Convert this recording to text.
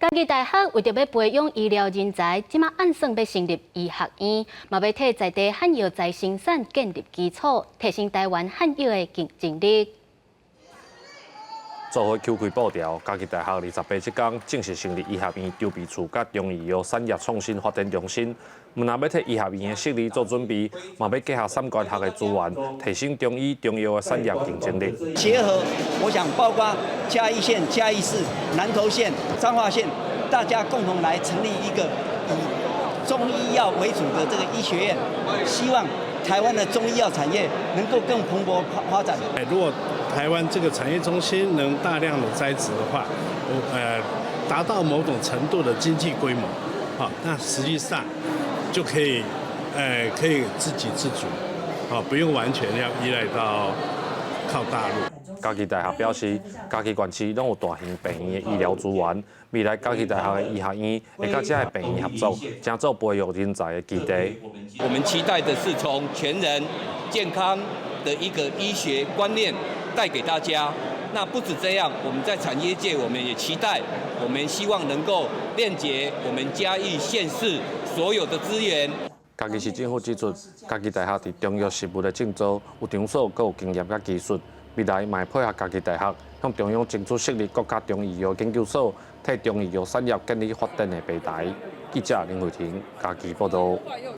嘉義大學為著欲培養醫療人才，這馬按算欲成立醫學院，嘛欲替在地漢藥材生產建立基礎，提升台灣漢藥的競爭力。做伙叩開步調，嘉義大學28這工正式成立醫學院籌備處佮中醫藥產業創新發展中心，毋但欲替醫學院的設立做準備，嘛欲結合產官學的資源，提升中醫中藥的產業競爭力。結合，我想包括嘉義縣、嘉義市、南投縣、彰化縣，大家共同來成立一個以中醫藥為主的這個醫學院，希望台灣的中醫藥產業能夠更蓬勃發展。如果台灣這個產業中心能大量的栽植的話，達到某種程度的經濟規模，好，那實際上就可以自給自足，好，不用完全要依賴到靠大陸。嘉義大學表示，嘉義縣市攏有大型病院的醫療資源，未來嘉義大學的醫學院會佮這个病院合作，成做培育人才的基地。我們期待的是從全人健康的一個醫學觀念帶給大家。那不止這樣，我們在產業界，我們也期待，我們希望能夠鏈接我們嘉義縣市所有的資源。嘉義市政府指出，嘉義大學佇中藥食物的製造有場所，閣有經驗佮技術，未來嘛會配合嘉義大學，向中央爭取設立國家中醫藥研究所，替中醫藥產業建立發展的平台。記者林慧婷嘉義報道。